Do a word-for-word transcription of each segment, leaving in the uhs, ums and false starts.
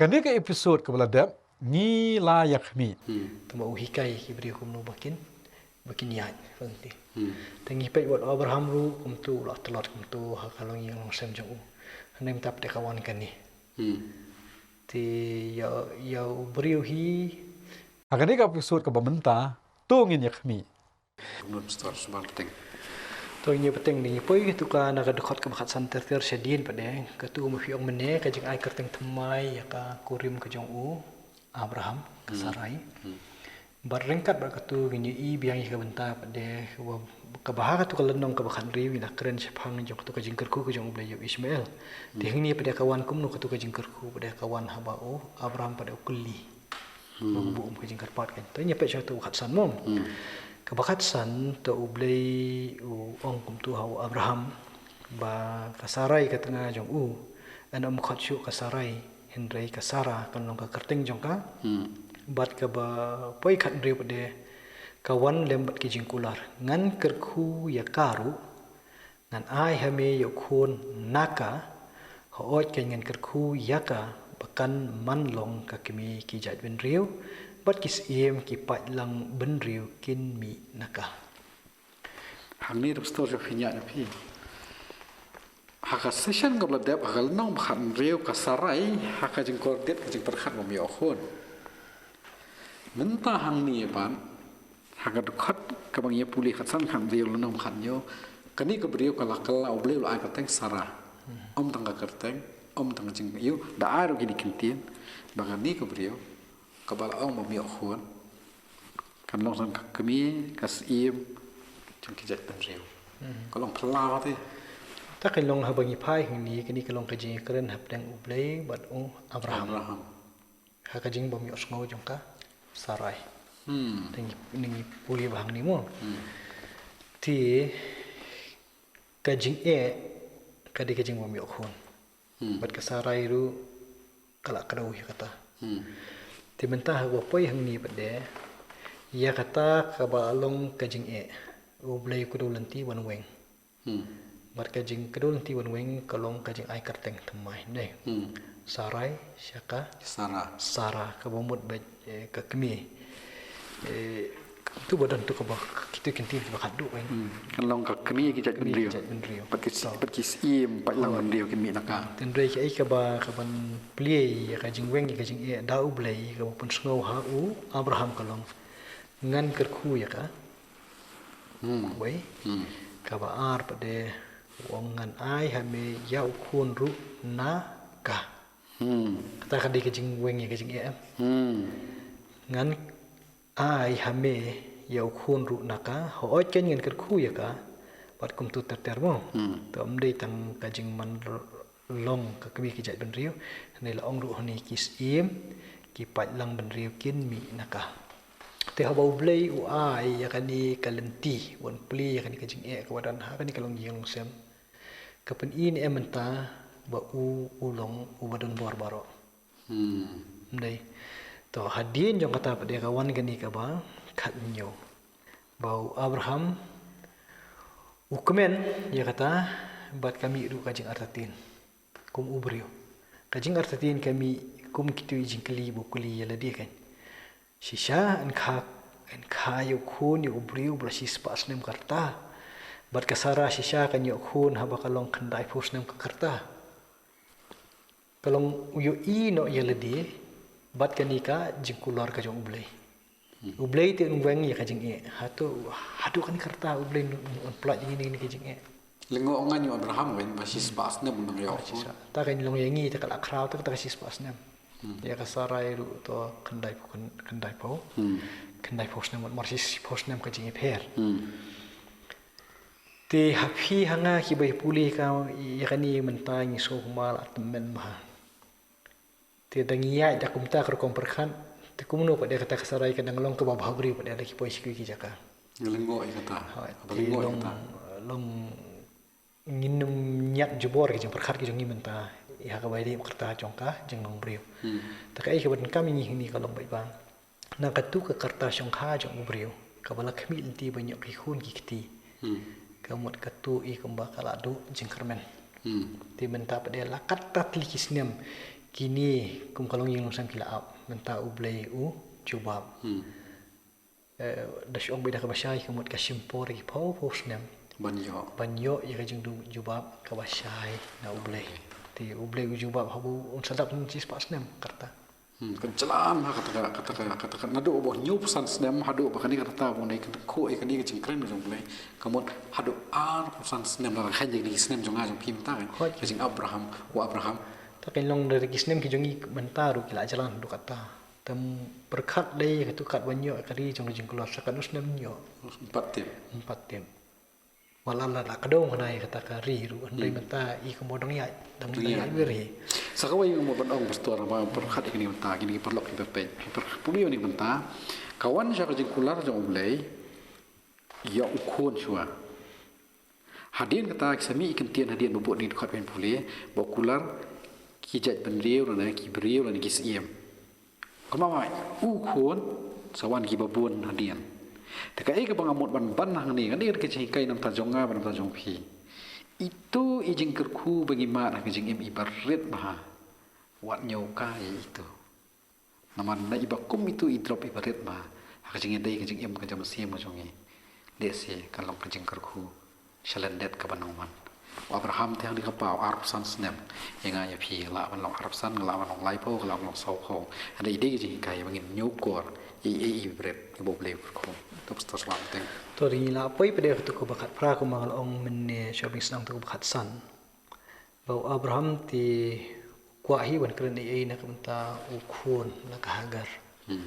Kane ka episode kaba la dep ngi la ïa khmih. Hmm. Te ba u hikai ki briew kumno ba kin, ba kin ïaid lynti. Hmm. Te ngi peit wat Abraham ruh kumto u la tlot kumto ha ka longïing longsem jong u. Hynrei mynta pat ka wan kane. Hmm. Te ïa, ïa u briew hi. Ha kane ka episode kaba mynta to ngin ïa khmih. Kumno Pastor, sumar bteng. To ngin ïa bteng, ngin ïa poi kato ka na ka dkhot kaba khatsan ter ter shadien pat de. Kato ma phi ong mynne ka jingai kyrteng thymmai ïa ka kurim ka jong u Abraham, ka Hmm. Sarai. Hmm. Bad ryngkat bad kato ngin ïa i biang ïa ka bynta pat de kaba, kaba ha kato ka lynnong kaba khathynriew ngi la kren shaphang jong kato ka jingkyrkhu ka jong U Blei ïa u Ishmael. Te Hmm. hangne pat de ka wan kumno kato ka jingkyrkhu pat de ka wan haba u Abraham pat de u kylli. Hmm. Ba u buh um ka jingkyrpad kan. To ngin ïa peit sha kato khatsan mo. Hmm. Kaba khatsan to U Blei u ong kumto ha u Abraham ba ka Sarai ka tnga jong u. Yn ym khot shuh ka Sarai hynrei ka Sara kan long ka kyrteng jong ka. Hmm. Bad kaba poi khathynriew pat de ka wan lem bad ki jingkular. Ngan kyrkhu ïa ka ruh. Ngan ai ha me ïa u khun na ka, hooid kan ngan kyrkhu ïa ka, ba kan man long ka kmie ki jait bynriew, bad ki syiem ki paidlang bynriew kin mih na ka. Hangne ruh Pastor shu pynïaid na phi. Ha ka session kaba la dep ha ka lynnong ba khathynriew ka Sarai, ha ka jingkordit ka jingpyrkhat ba ym ïoh khun. Mynta hangne pat, ha ka dkhot kaba ngi ïa pule khatsan khathynriew lynnong khathynñiew. Kane ka briew ka la kylla U Blei u la ai kyrteng Sara. Hmm. Ym tang ka kyrteng, ym tang ka jingaiu, da ai ruh kine ki kyntien. Ba kane ka briew, kaba la ong ba ym ïoh khun. Kan long tang ka kmie, ka syiem, jong ki jait bynriew. Hmm. Ka long phylla te. Ta kan long haba ngi phai hangne, kane ka long ka jingkren hapdeng U Blei bad u Abraham. Abraham. Ha ka jing bym ïohsngew jong ka Sarai. Hmm. Te ngi, ngi pule ba hangne mo. Hmm. Te ka jingeh ka dei ka jing bym ïoh khun. Hmm. Bad ka Sarai ruh ka la kdew ïa kata. Hmm. Te mynta haba poi hangne pat de ïa kata kaba long ka jingeh. U Blei u kdew lynti ban weng. Hmm. Bad ka jingkdew lynti ban weng ka long ka jingai kyrteng thymmai ne. Hmm. Sarai sha ka Sara. Sara kaba mut ba, eh, ka kmie. Eh, tu ba don tu kaba kitu ki kyntien kiba khatduh kan. Hmm. Kan long ka kmie ki jait bynriew. Kmie ki jait bynriew. Bad ki, bad ki syiem paidlang bynriew kin mih na ka. Hynrei kaei kaba, kaban plie ïa ka jingweng ïa ka jingeh da U Blei kaba pynsngew ha u Abraham ka long. Ngan kyrkhu ïa ka. Hmm. Wei. Hmm. Kaba ar pat de u ong ngan ai ha me ïa u khun ruh na ka. Hmm. Kata ka dei ka jingweng ïa ka jingeh. Hmm. Ngan ai ha me ïa u khun ruh na ka, hooid kan ngan kyrkhu ïa ka. Bad kumtu ter ter mo. Hmm. To ym dei tang ka jingman long ka kmie ki jait bynriew, hynrei la ong ruh hangne ki syiem ki paidlang bynriew kin mih na ka. Te haba U Blei u ai ïa kane ka lynti ban plie ïa kane ka jingeh kaba don ha kane ka longïing longsem, ka pyni ne em mynta ba u, u long uba don bor baroh? Hmm. Ym dei. To hadien jong kata pat de ka wan kane kaba khathynñiew. Ba u Abraham u kmen ïa kata bad ka mih ruh ka jingartatien kum u briew. Ka jingartatien ka mih kum kitu i jingkylli ba u kylli ïa lade kan. Shisha yn kha, yn kha ïa u khun ïa u briew ba la shispah snem ka rta. Bad ka Sara shisha kan ïoh khun haba ka long khyndaiphew snem ka rta. Ka long u ïohi noh ïa lade bad kane ka jingkular ka jong U Blei. Hmm. U Blei te un weng ïa ka jingeh. Hato, hato kane ka rta U Blei un, un, un pynlait ïa kane, kane ka jingeh. Lyngngoh nga ïa u Abraham weng ba shispah snem un nang ïoh. Ah, shisha. Ta kan long ïa ngi ta ka la khraw ta ka shispah snem. Hmm. Ïa ka Sarai ruh to khyndai, khyndai phew. Hmm. Khyndai phew snem, mar shi phew snem ka jingïapher. Hmm. Te ha phi ha nga kiba ïa pule ka ïa kane mynta ngi sngew kumba la tymmen bha. Te da ngi ïaid da kumta ka rukom pyrkhat, te kumno pat de kata ka Sarai ka dang long kaba bhabriew pat de da ki poi sha kiwei ki jaka. Nga lyngngoh ïa kata. Hooid, kaba te lyngngoh ïa long, kata. Long ngin ym ñiad jubor ki jingpyrkhat ki jong ngi mynta ïa kaba ïadei bad ka rta jong ka jinglong briew. Hmm. Te kaei kaba donkam ïa ngi hangne ka long beit ba na katu ka rta shongkha jong u briew kaba la khmih lynti ban ïoh ki khun ki kti. Hmm. Ka mut katu i kumba ka la duh jingkyrmen. Hmm. Te mynta pat de la katta tylli ki snem Kine kum ka long ïing nongsam ki la ap, mynta U Blei u jubab. Hmm. Eh, da shu ong beit da kaba shai ka mut ka shim por ki phew phew snem. Ban ïoh. Ban ïoh ïa ka jingdu jubab kaba shai na U Blei. Te U Blei u jubab haba un sa dap shispah snem kata. Hmm, ka jlan ha kata ka, kata ka, kata ka, naduh ba hynñiewphew san snem, haduh ba kane ka rta ba un dei ka khuid ïa kane ka jingkren ka jong U Blei. Ka mut haduh arphew san snem la kha ïa kine ki snem jong nga jong phi mynta ka. Hooid. Ka jing Abraham, u Abraham. Ta ka long da ki snem ki jong ngi mynta ruh ki la jlan haduh kata. Te pyrkhat dei ka tu kat ban ïoh ka ri jong ka jingkular sa katno snem ïoh. Empat tip. Empat tip. Wat la la ka dong kane kata ka ri ruh hynrei mynta i ka mo dang ïaid, dang ïaid wir hi. Sa kawei nga mo ban ong pastor ba pyrkhat ïa kane mynta, kine ki paralok kiba peit. Pyrkhat pule ïa kane mynta. Ka wan sha ka jingkular jong U Blei ïa u khun shuwa. Hadien kata ki sa mih ki ktien hadien ba bud ni dkhot phin pule ba u kular ki jaitbynriew lane ki briew lane ki syiem. Kumba ma u khun sa wan kiba bun hadien. Te kaei kaba nga mut ban ban hangne, kane ka jinghikai na bynta jong nga bad na bynta jong phi. Itu i jingkyrkhu ba ngi mad ha ka jingim iba rit bha. Wat ñiewkor ïa itu. Namar na iba kum itu i drop iba rit bha ha ka jingïadei ka jingim ka jong mynsiem ka jong ngi. Lehse ka long ka jingkyrkhu sha lyndet kaba nang wan. U Abraham te hangne ka paw arphew san snem. Ïa nga ïa phi lah ban long arphew san, nga lah ban long laiphew, nga lah ban long sawphew. Hynrei i dei ka jinghikai ba ngin ñiewkor ïa i, i bret iba U Blei u kyrkhu. To pastor slam teng. To dei ngi la poi pat ïa katu kaba khatphra kumba nga la ong mynne sha bynta katu kaba khatsan. Ba u Abraham te u kwah hi ban kren ei ei na ka bynta u khun na ka Hagar. Hmm.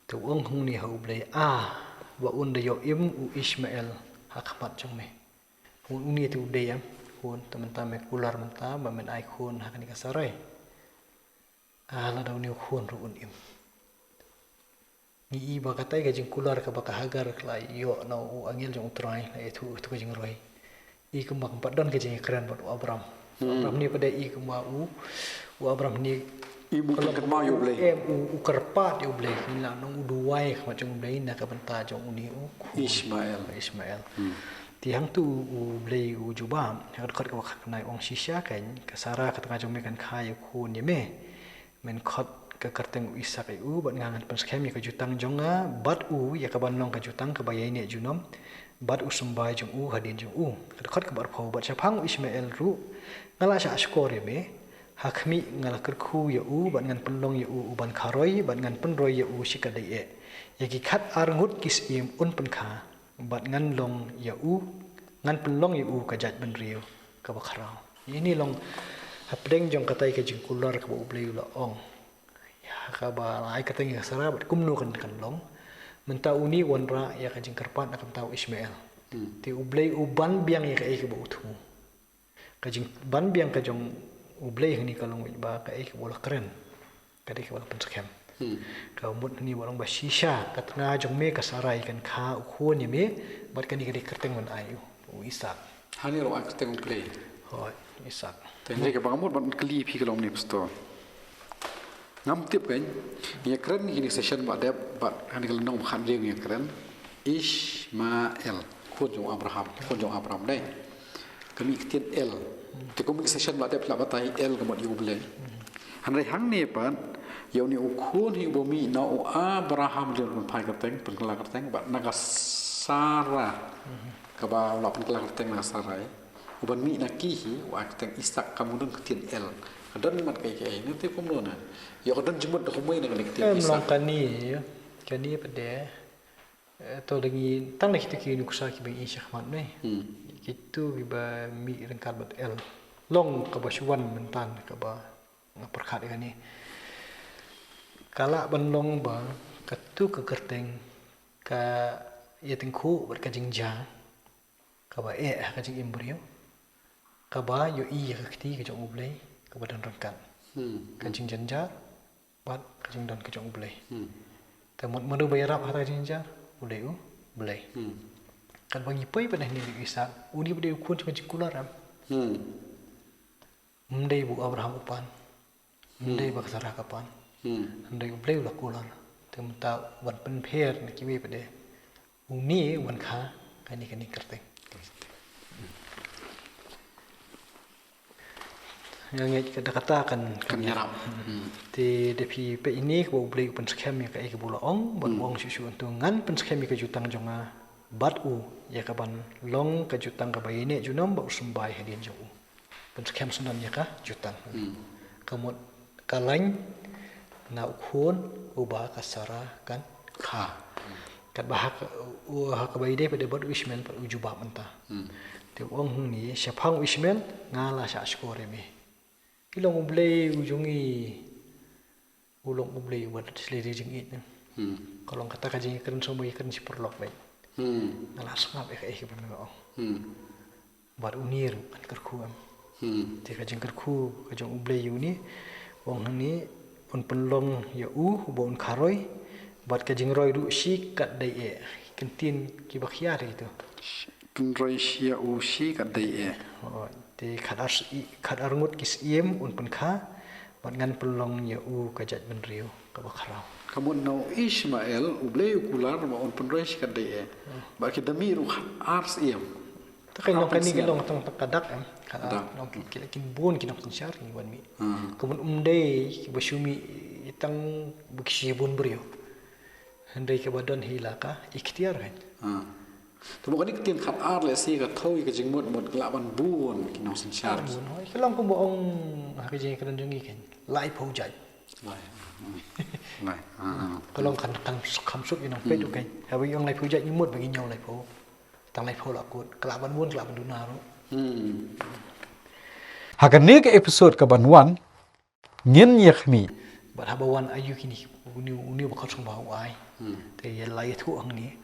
Te u ong hangne ha U Blei, ah, ba un da ïoh im u Ishmael ha khmat jong me. Une te u dei em khun, te mynta me kular mynta ba men ai khun ha kane ka Sarai. Ah, lada une u khun ruh un im. Ngi i ba katai ka jingkular kaba ka Hagar ka la ïoh na u angel jong U Trai, la ïathuh ïa katu ka jingrwai. I kumba kam pat don ka jingïakren bad u Abram. Hmm. Abram ne pat i kumba u, u Abram ne i mut ka long kynmaw ïa U Blei. Em, u, u kyrpad ïa U Blei, ngi la ong u duwai ha khmat jong U Blei na ka bynta jong une u khun. Ishmael. Ishmael. Hmm. Te hangtu U Blei u jubab, ha ka dkhot kaba khatkhyndai u ong shisha kein, ka Sara ka tnga jong me kan kha ïa u khun ïa me. Men khot ka kyrteng u Isaak ïa u, bad nga ngan pynskhem ïa ka jutang jong nga bad u, ïa kaban long ka jutang kaba ïaineh junom, bad u symbai jong u hadien jong u. Ka dkhot kaba arphew, bad shaphang u Ishmael ruh, nga la shah shkor ïa me, ha khmih nga la kyrkhu ïa u, bad ngan pynlong ïa u uban kharoi, bad ngan pynroi ïa u shi katdei eh. Ïa ki khatar ngut ki syiem un pynkha. Bad ngan long ïa u, ngan pynlong ïa u ka jaitbynriew kaba khraw. Ine long hapdeng jong katai ka jingkular kaba U Blei u la ong. Ïa kaba la ai kyrteng ïa ka Sara bad kumno kan kan long. Mynta une u wanrah ïa ka jingkyrpad na ka bynta u Ishmael. Hmm. Te U Blei u ban biang ïa kaei kaba u thmu. Ka jingban biang ka jong U Blei hangne ka long ba kaei kaba u la kren. Ka dei kaba la pynskhem. Hmm. Ka mut hangne ba long ba shisha ka tnga jong me ka Sarai kan kha u khun ïa me, bad kane ka dei kyrteng ban ai u, u Isaak. Hangne long ai kyrteng U Blei. Hooid, Isaak. Te hynrei kaba nga mut ban kylli phi ka long ne pastor. Ngam tip kein, ngi ïakren kine session ba dep, bad hangne ka lynnong ba khathynriew ngi ïakren. Ishmael, khun jong Abraham, khun jong Abraham dei. Ka mih ktien El. Te kum ki session ba dep la batai El ka mut ïa U Blei. Hynrei hangne pat, ïa une u khun hi uba mih na u Abraham, lei ban phai kyrteng, pynkylla kyrteng, bad na ka Sara. Kaba la pynkylla kyrteng na ka Sarai. Uban mih na ki hi, u ai kyrteng Isaak, kam don ktien El. Ka don mat kaei kaei, ne te kumno na. Ïa ka don jingmut da kumwei na kane ka ktien Isaak. Em, long kane, kane pat de. Eh, to da ngi tang da kitu ki nuksa kiba ngi i shakhmat ne. Hmm. Kitu kiba mih ryngkat bad El. Long kaba shu wan mynta kaba nga pyrkhat ïa kane. Ka lah ban long ba katu ka kyrteng ka ïatyngkhuh bad ka jingjia kaba eh ha ka jingim briew. Kaba ïohi ïa ka kti ka jong U Blei kaba don ryngkat. Hmm. Ka jingjynjar bad ka jingdon ka jong U Blei. Hmm. Te mut mano ba ïarap ha ka jingjynjar, U Blei, U Blei. Hmm. Katba ngi poi pat hangne ïa u Isaak, une ba dei u khun jong ka jingkular em. Hmm. Ym dei ba u Abraham u pan. Ym dei ba ka Sara ka pan. Hmm. Hynrei U Blei u la kular. Te mynta ban pynpher na kiwei pat de. Une u wan kha kane kane kyrteng. Nga ngeit ka da kata kan kan ïarap. Te da phi peit ine kaba U Blei u pynskhem ïa kaei kaba u la ong, bad u ong shuh shuh, hangto ngan pynskhem ïa ka jutang jong nga bad u ïa kaban long ka jutang kaba ïaineh junom bad u symbai hadien jong u. Pynskhem sngewdon ïa ka jutang. Ka mut ka lain na u khun uba ka Sara kan kha. Katba ha ka, u, ha kaba ïadei pat de bad u Ishmael pat u jubab mynta. Te u ong hangne, shaphang u Ishmael nga la shah shkor ïa me. Ki long U Blei u jong ngi, u long U Blei uba da shlei jingïeit. Ka long kata ka jingkren sngewbha ïakren shi paralok bad nga la sngap ïa kaei kaba me ong. Bad une ruh kan kyrkhu em. Te ka jingkyrkhu ka jong U Blei ïa une, u ong hangne, un pynlong ïa u uba un kha roi, bad ka jingroi ruh shi katdei eh. Ki kyntien kiba khia ïa kito. Pynroi ïa u shi katdei eh. Te khat ar, khat ar ngut ki syiem un pynkha, bad ngan pynlong ïa u ka jaitbynriew kaba khraw. Ka mut na u Ishmael U Blei u kular ba un pynroi shi katdei eh. Bad ki da mih ruh khat ar syiem. Te ka long kane ka long tang ka dak em. Ka dak. Long ki, ki la kin bun ki nongsynshar ki wan mih. Ka mut um dei kiba shu mih tang ba ki shu bun briew. Hynrei kaba don hi la ka iktiar kan. Te mo kane ka ktien khat ar lehse ka thew ïa ka jingmut mut ka lah ban bun ki nongsynshar. Bun hoi ka long kumba ong ha ka jingkren jong ngi kan. Laiphew jait. Lai. Lai. Ka long kan kan kham suk ïa nongpeit u kan. Haba ngi ong laiphew jait ngi mut ba ngi ñiew laiphew. Tang laiphew la kut, ka lah ban bun, ka lah ban duna ruh. Ha kane ka episode kaban wan ngin ïa khmih. Bad haba wan aïu kine, une, une ba khot sngewbha u ai. Te ïa la ïathuh hangne.